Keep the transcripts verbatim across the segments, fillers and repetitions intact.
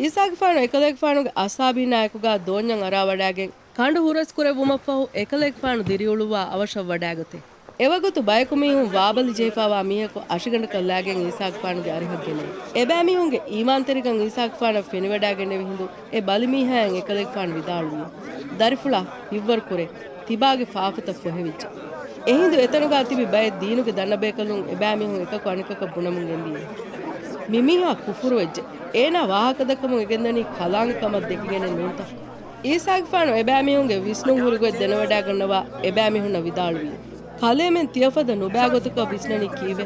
އީސާގެފާނު އެކަލޭގެފާނުގެ އަޞްޙާބީންނާ އެކުގާ ދޯންޏަށް އަރާވަޑާގެން ކަނޑު ހުރަސްކުރެއްވުމަށްފަހު އެކަލޭގެފާނު ދިރިއުޅުއްވާ އަވަށަށް ވަޑާގަތެ. އެވަގުތު ބަޔަކު މީހުން ވާބަލި ޖެހިފާވާ މީހަކު އަށިގަނޑަކަށް ލާގެން އީސާގެފާނުގެ އަރިހަށް ގެނައި. އެބައިމީހުންގެ އީމާންތެރިކަން އީސާގެފާނަށް ފެނިވަޑާގެންނެވި ހިނދު އެ ބަލިމީހާއަށް އެކަލޭގެފާނު ވިދާޅުވި، ދަރިފުޅާ، ހިތްވަރުކުރޭ، ތިބާގެ ފާފަތައް ފޮހެވިއްޖެ. އެހިނދު އެތަނުގާ ތިބި ބައެއް ދީނުގެ ދަންނަބޭކަލުން އެބައިމީހުން އެކަކު އަނެކަކަށް ބުނަމުން ގެންދިޔަ. މި މީހާ ކުފުރުވެއްޖެ. އޭނާ ވާހަކަދައްކަމުން އެގެންދަނީ ކަލާނގެ ކަމަށް ދެކިގެނެއް ނޫންތަ؟ އީސާގެފާނު އެބައިމީހުންގެ ވިސްނުން ހުރި ގޮތް ދެނެވަޑާގަންނަވާ އެބައިމީހުންނަށް ވިދާޅުވި، ކަލޭމެން ތިޔަފަދަ ނުބައި ގޮތަކަށް ވިސްނަނީ ކީއްވެ؟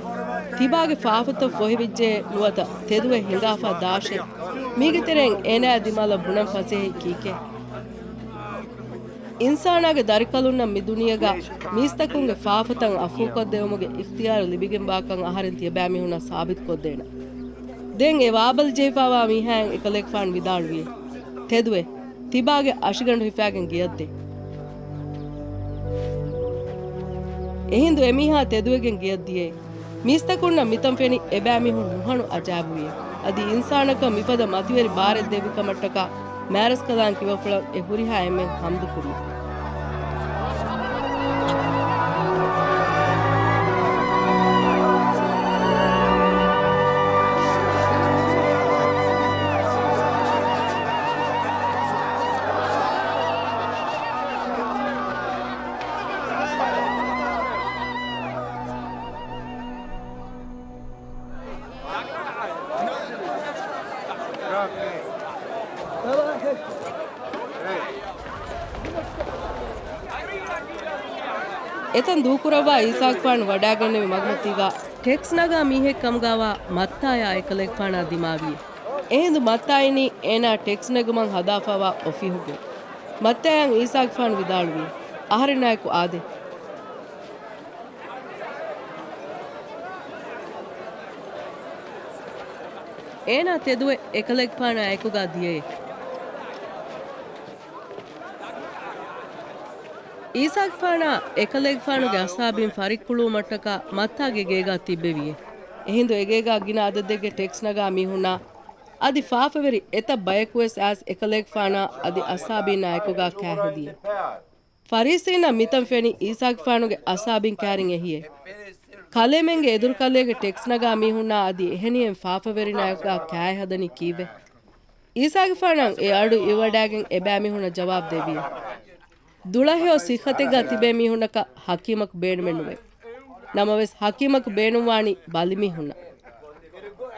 ތިބާގެ ފާފަތައް ފޮހެވިއްޖެ ނުވަތަ ތެދުވެ ހިނގާފާ ދާށޭ؟ މީގެ ތެރެއިން އޭނާ ދިމާލަށް ބުނަން ފަސޭހައީ ކީކޭ؟ އިންސާނާގެ ދަރިކަލުންނަށް މި ދުނިޔޭގަ މީސްތަކުންގެ ފާފަތައް އަފޫކޮށްދެވުމުގެ އިޚްތިޔާރު ލިބިގެންވާކަން އަހަރެން ތިޔަބައިމީހުންނަށް ސާބިތުކޮށްދޭނަން. ދެން އެ ވާބަލި ޖެހިފާވާ މީހާއަށް އެކަލޭގެފާނު ވިދާޅުވި، ތެދުވެ، ތިބާގެ އަށިގަނޑު ހިފާގެން ގެޔަށްދޭ. އެހިނދު އެމީހާ ތެދުވެގެން ގެޔަށް ދިޔައޭ. މީސްތަކުންނަށް މިތަން ފެނި އެބައިމީހުން ނުހަނު އަޖާއިބުވިއެ. އަދި އިންސާނަކަށް މިފަދަ މަތިވެރި ބާރެއް ދެއްވި ކަމަށްޓަކާ މާރަސްކަލާނގެ ކިބަފުޅަށް އެ ހުރިހާ އެންމެން ހަމްދު ކުރި. އެތަން ދޫކުރައްވާ އީސާގެފާނު ވަޑާގެންނެވި މަގުމަތީގަ ޓެކްސް ނަގާ މީހެއް ކަމުގާވާ މައްތާޔާ އެކަލޭގެފާނާ ދިމާވިއެ. އެހިނދު މައްތާ އިނީ އޭނާ ޓެކްސް ނެގުމަށް ހަދާފާވާ އޮފީހުގެ. މައްތާޔަށް އީސާގެފާނު ވިދާޅުވި، އަހަރެންނާއެކު އާދޭ. އޭނާ ތެދުވެ އެކަލޭގެފާނާ އެކުގާ ދިޔައެ. އީސާގެފާނާ އެކަލޭގެފާނުގެ އަޞްޙާބީން ފަރިއްކުޅުވުމަށްޓަކާ މައްތާގެ ގޭގާ ތިއްބެވިއެ. އެހިނދު އެގޭގާ ގިނަ އަދަދެއްގެ ޓެކްސް ނަގާ މީހުންނާ އަދި ފާފަވެރި އެތައް ބަޔަކުވެސް އައިސް އެކަލޭގެފާނާ އަދި އަޞްޙާބީންނާ އެކުގާ ކާ ހެދިއެ. ފަރީސީންނަށް މިތަން ފެނި އީސާގެފާނުގެ އަޞްޙާބީން ކައިރިން އެހިއެ. ކަލޭމެންގެ އެދުރުކަލޭގެ ޓެކްސް ނަގާ މީހުންނާ އަދި އެހެނިހެން ފާފަވެރިންނާ އެކުގާ ކާއެއް ހަދަނީ ކީއްވެ؟ އީސާގެފާނަށް އެ އަޑު އިވިވަޑާގެން އެބައިމީހުންނަށް ޖަވާބު ދެއްވިއެ. ދުޅަހެޔޮ ސިއްހަތެއްގާ ތިބޭ މީހުންނަކަށް ޙަކީމަކު ބޭނުމެއްނުވޭ. ނަމަވެސް ޙަކީމަކު ބޭނުންވާނީ ބަލިމީހުންނަށް.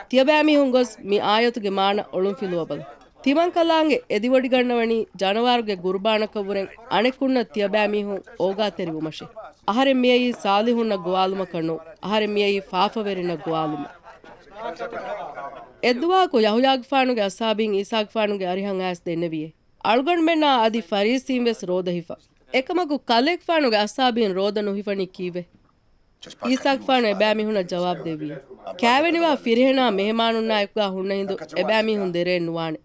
ތިޔަބައިމީހުން ގޮސް މި އާޔަތުގެ މާނަ އޮޅުންފިލުވަބަލަ. ތިމަންކަލާނގެ އެދިވޮޑިގަންނަވަނީ ޖަނަވާރުގެ ގުރުބާނަކަށްވުރެން އަނެއްކުންނަށް ތިޔަބައިމީހުން އޯގާތެރިވުމަށޭ. އަހަރެން މިއައީ ޞާލިޙުންނަށް ގޮވާލުމަކަށް ނޫން. އަހަރެން މިއައީ ފާފަވެރިންނަށް ގޮވާލުމަށް. އެއްދުވަހަކު ޔަޙުޔާގެފާނުގެ އަޞްޙާބީން އީސާގެފާނުގެ އަރިހަށް އައިސް ދެންނެވިއޭ. އަޅުގަނޑުމެންނާ އަދި ފަރީސީން ވެސް ރޯދަހިފަ. އެކަމަކު ކަލޭގެފާނުގެ އަޞްޙާބީން ރޯދަ ނުހިފަނީ ކީއްވެ؟ އީސާގެފާނު އެބައިމީހުންނަށް ޖަވާބު ދެއްވި. ކާވެނިވާ ފިރިހެނާ މެހެމާނުންނާ އެކުގާ ހުންނަ ހިނދު އެބައިމީހުން ދެރައެއް ނުވާނެ.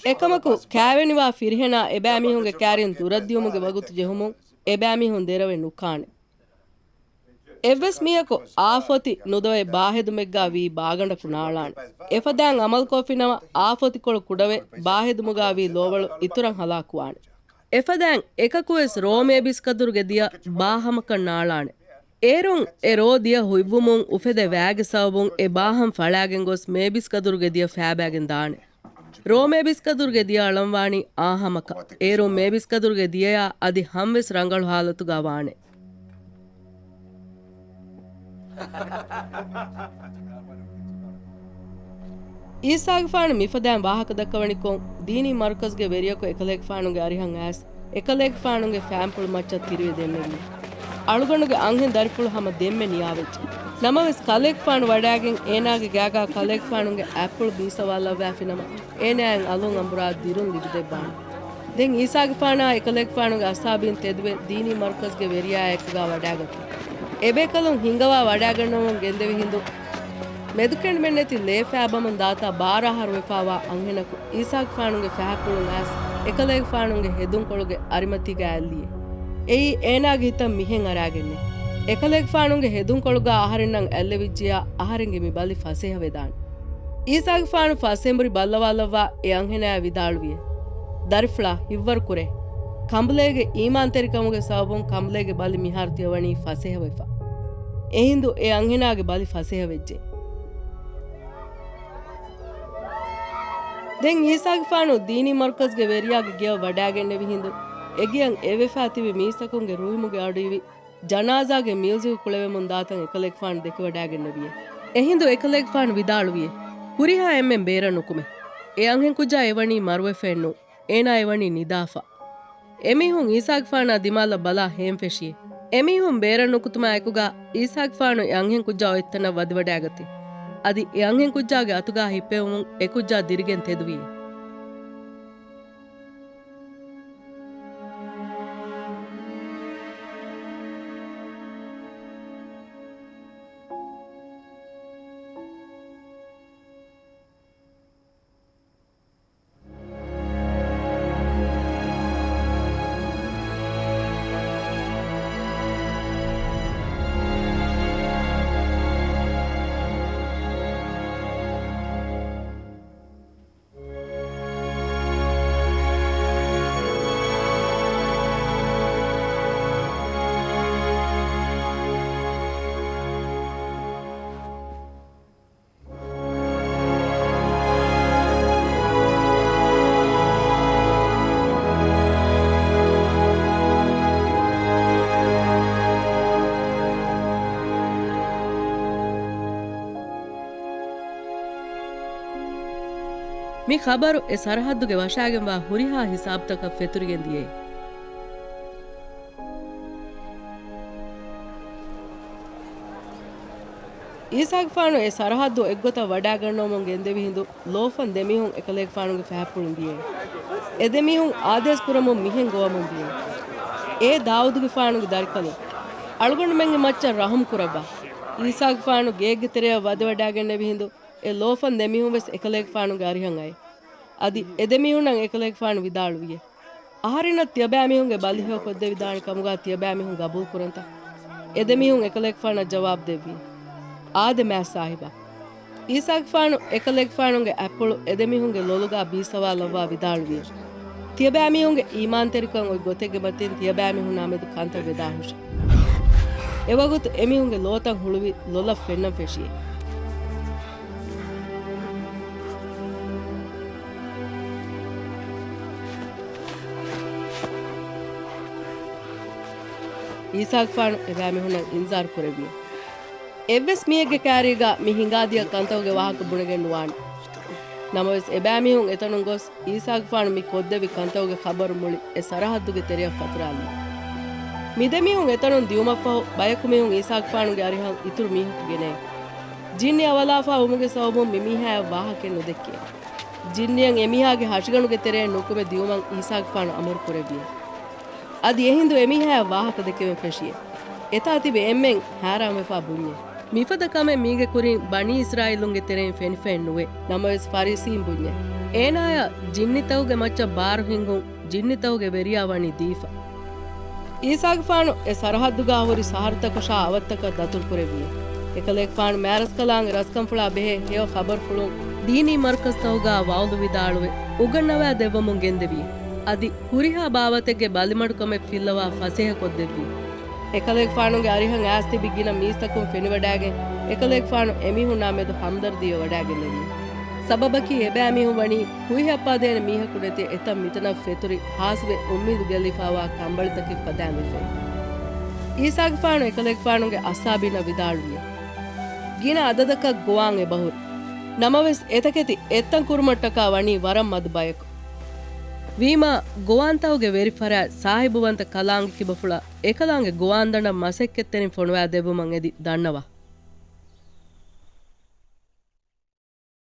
އެކަމަކު ކާވެނިވާ ފިރިހެނާ އެބައިމީހުންގެ ކާރިން ދުރަށްދިޔުމުގެ ވަގުތު ޖެހުމުން އެބައިމީހުން ދެރަވެ ނުކާނެ. އެއްވެސް މީހަކު އާފޮތި ނުދޮވެ ބާހެދުމެއްގާ ވީ ބާގަނޑަކު ނާޅާނެ. އެފަދައިން އަމަލުކޮށްފިނަމަ އާފޮތިކޮޅު ކުޑަވެ ބާހެދުމުގާ ވީ ލޯވަޅު އިތުރަށް ހަލާކުވާނެ. އެފަދައިން އެކަކުވެސް ރޯ މޭބިސްކަދުރުގެ ދިޔަ ބާހަމަކަށް ނާޅާނެ. އޭރުން އެ ރޯ ދިޔަ ހުތްވުމުން އުފެދޭ ވައިގެ ސަބަބުން އެ ބާހަމް ފަޅާގެން ގޮސް މޭބިސްކަދުރުގެ ދިޔަ ފައިބައިގެން ދާނެ. ރޯ މޭބިސްކަދުރުގެ ދިޔަ އަޅަންވާނީ އާހަމަކަށް. އޭރުން މޭބިސްކަދުރުގެ ދިޔަޔާ އަދި ހަމްވެސް ރަނގަޅު ހާލަތުގާ ވާނެ. އީސާގެފާނު މިފަދައިން ވާހަކަދައްކަވަނިކޮށް، ދީނީ މަރުކަޒްގެ ވެރިޔަކު އެކަލޭގެފާނުގެ އަރިހަށް އައިސް، އެކަލޭގެފާނުގެ ފައިންޕުޅު މައްޗަށް ތިރިވެ ދެންނެވި. އަޅުގަނޑުގެ އަންހެން ދަރިފުޅު ހަމަ ދެންމެ ނިޔާވެއްޖެ. ނަމަވެސް، ކަލޭގެފާނު ވަޑާގެން އޭނާގެ ގާގާ ކަލޭގެފާނުގެ އަތްޕުޅު ބީސަވާލައްވާފިނަމަ، އޭނާއަށް އަލުން އަނބުރާ ދިރުން ލިބިދެއްވާނެ. ދެން އީސާގެފާނާ އެކަލޭގެފާނުގެ އަޞްޙާބީން ތެދުވެ، ދީނީ މަރުކަޒްގެ ވެރިޔާއާ އެކުގާ ވަޑާގަތީ. އެބޭކަލުން ހިންގަވާ ވަޑާގަންނަވަމުން ގެންދެވި ހިނދު، މެދުކެނޑުމެއްނެތި ލޭ ފައިބަމުން ދާތާ ބާރަ އަހަރު ވެފާވާ އަންހެނަކު އީސާގެފާނުގެ ފަހަތްޕުޅުން އައިސް، އެކަލޭގެފާނުގެ ހެދުންކޮޅުގެ އަރިމަތީގައި އެއްލިއެ. އެއީ އޭނާގެ ހިތަށް މިހެން އަރާގެންނެ. އެކަލޭގެފާނުގެ ހެދުންކޮޅުގާ އަހަރެންނަށް އަތްލެވިއްޖިޔާ، އަހަރެންގެ މި ބަލި ފަސޭހަވެދާނެ. އީސާގެފާނު ފަސްއެނބުރި ބައްލަވާލައްވާ އެ އަންހެނާޔާ ވިދާޅުވިއޭ، ދަރިފުޅާ، ހިތްވަރު ކުރޭ. ކަނބުލޭގެ އީމާންތެރިކަމުގެ ސަބަބުން ކަނބުލޭގެ ބަލި މިހާރު ތިޔަވަނީ ފަސޭހަވެފަ. އެހިނދު އެ އަންހެނާގެ ބަލި ފަސޭހަވެއްޖެ. ދެން އީސާގެފާނު ދީނީ މަރުކަޒްގެ ވެރިޔާގެ ގެޔަށް ވަޑާގެންނެވި ހިނދު، އެގެޔަށް އެވެފާ ތިބި މީސްތަކުންގެ ރުހިމުގެ އަޑު އިވި، ޖަނާޒާގެ މިއުޒިކު ކުޅެވެމުން ދާތަން އެކަލޭގެފާނު ދެކެވަޑާގެންނެވިއޭ. އެހިނދު އެކަލޭގެފާނު ވިދާޅުވިއޭ، ހުރިހާ އެންމެން ބޭރަށް ނުކުމެ. އެ އަންހެންކުއްޖާ އެވަނީ މަރުވެފައެއްނޫ. އޭނާ އެވަނީ ނިދާފަ. އެމީހުން އީސާގެފާނާ ދިމާލަށް ބަލާ ހޭން ފެށިއޭ. އެމީހުން ބޭރަށް ނުކުތުމާ އެކުގާ އީސާގެފާނު އެ އަންހެންކުއްޖާ އޮތްތަނަށް ވަދެވަޑާގަތީ. އަދި އެ އަންހެންކުއްޖާގެ އަތުގާ ހިއްޕެވުމުން އެކުއްޖާ ދިރިގެން ތެދުވިއޭ. މި ޚަބަރު އެ ސަރަހައްދުގެ ވަށާގެންވާ ހުރިހާ ހިސާބުތަކަށް ފެތުރިގެން ދިޔައީ. އީސާގެފާނު އެ ސަރަހައްދު އެއްގޮތަށް ވަޑާގަންނަވަމުން ގެންދެވި ހިނދު، ލޯފަން ދެމީހުން އެކަލޭގެފާނުގެ ފަހަތްޕުޅުން ދިޔައީ. އެ ދެމީހުން އާދޭސް ކުރަމުން މިހެން ގޮވަމުން ދިޔައީ. އޭ ދާއޫދުގެފާނުގެ ދަރިކަލުން! އަޅުގަނޑުމެންގެ މައްޗަށް ރަހުމް ކުރައްވާ. އީސާގެފާނު ގެއެއްގެ ތެރެއަށް ވަދެވަޑާގެންނެވި ހިނދު، އެ ލޯފަން ދެމީހުން ވެސް އެކަލޭގެފާނުގެ އަރިހަށް އައި. އަދި އެ ދެމީހުންނަށް އެކަލޭގެފާނު ވިދާޅުވިއޭ، އަހަރެންނަށް ތިޔަބައިމީހުންގެ ބަލި ހެޔޮކޮށްދެވިދާނެ ކަމުގާ ތިޔަބައިމީހުން ގަބޫލުކުރަންތަ؟ އެ ދެމީހުން އެކަލޭގެފާނަށް ޖަވާބު ދެއްވި، އާދެ މާތް ސާހިބާ. އީސާގެފާނު އެކަލޭގެފާނުގެ އަތްޕުޅު އެ ދެމީހުންގެ ލޮލުގާ ބީއްސަވާލައްވާ ވިދާޅުވި، ތިޔަބައިމީހުންގެ އީމާންތެރިކަން އޮތް ގޮތެއްގެ މަތިން ތިޔަބައިމީހުންނާ މެދު ކަންތައް ވެދާހުށި. އެވަގުތު އެމީހުންގެ ލޯތައް ހުޅުވި ލޮލަށް ފެންނަން ފެށިއޭ. އީސާގެފާނު އެބައިމީހުންނަށް އިންޒާރު ކުރެއްވި، އެއްވެސް މީހެއްގެ ކާރީގަ މި ހިނގާދިޔަ ކަންތަކުގެ ވާހަކަ ބުނެގެން ނުވާނެ. ނަމަވެސް އެބައިމީހުން އެތަނުން ގޮސް އީސާގެފާނު މި ކޮށްދެއްވި ކަންތަކުގެ ޚަބަރު މުޅި އެ ސަރަހައްދުގެ ތެރެއަށް ފަތުރާލި. މި ދެމީހުން އެތަނުން ދިއުމަށްފަހު ބަޔަކު މީހުން އީސާގެފާނުގެ އަރިހަށް އިތުރު މީހަކު ގެނައޭ. ޖިންނި އަވަލާފާ ވުމުގެ ސަބަބުން މި މީހާޔަށް ވާހަކައެއް ނުދެއްކޭ. ޖިންނިއަށް އެމީހާގެ ހަށިގަނޑުގެ ތެރެއަށް ނުކުމެ ދިއުމަށް އީސާގެފާނު އަމުރު ކުރެއްވިއޭ. އަދި އެހިނދު އެމީހާޔަށް ވާހަކަ ދެކެވެން ފެށިއޭ. އެތާ ތިބި އެންމެން ހައިރާންވެފާ ބުންޏޭ. މިފަދަ ކަމެއް މީގެ ކުރިން ބަނީ އިސްރާއީލުންގެ ތެރެއިން ފެނިފައެއް ނުވޭ. ނަމަވެސް ފަރީސީން ބުންޏޭ، އޭނާޔަށް ޖިންނިތަކުގެ މައްޗަށް ބާރު ހިންގުން ޖިންނިތަކުގެ ވެރިޔާ ވަނީ ދީފަ. އީސާގެފާނު އެ ސަރަހައްދުގާ ހުރި ސަހަރުތަކަށާ އަވަށްތަކަށް ދަތުރުކުރެއްވިއޭ. އެކަލޭގެފާނު މާރަސްކަލާނގެ ރަސްކަންފުޅާ ބެހޭ ހެޔޮ ޚަބަރުފުޅުން ދީނީ މަރުކަޒްތަކުގާ ވައުދު ވިދާޅުވެ، އުގަންނަވާ ދެއްވަމުން ގެންދެވިއޭ. އަދި ހުރިހާ ބާވަތެއްގެ ބަލިމަޑުކަމެއް ފިއްލަވާ ފަސޭހަކޮށްދެއްވި. އެކަލޭގެފާނުގެ އަރިހަށް އައިސް ތިބި ގިނަ މީސްތަކުން ފެނިވަޑާގެން، އެކަލޭގެފާނު އެމީހުންނާ މެދު ހަމްދަރްދީވެ ވަޑާގެންނެވި. ސަބަބަކީ އެބައިމީހުން ވަނީ ހުއިހައްޕާދޭނެ މީހަކު ނެތި އެތައް މިތަނަށް ފެތުރި، ހާސްވެ އުއްމީދު ގެއްލިފާވާ ކަނބަޅިތަކެއް ފަދައިން ވެފައި. އީސާގެފާނު އެކަލޭގެފާނުގެ އަޞްޙާބީންނަށް ވިދާޅުވިއޭ، ގިނަ އަދަދަކަށް ގޮވާން އެބަހުރި. ނަމަވެސް އެތަކެތި އެއްތަން ކުރުމަށްޓަކާ ވަނީ ވަރަށް މަދު ބަޔަކު. ވީމާ، ގޮވާންތަކުގެ ވެރިފަރާތް ސާހިބުވަންތަ ކަލާނގެ ކިބަފުޅަށް އެކަލާނގެ ގޮވާންދަނޑަށް މަސައްކަތްތެރިން ފޮނުވާ ދެއްވުމަށް އެދި ދަންނަވާ.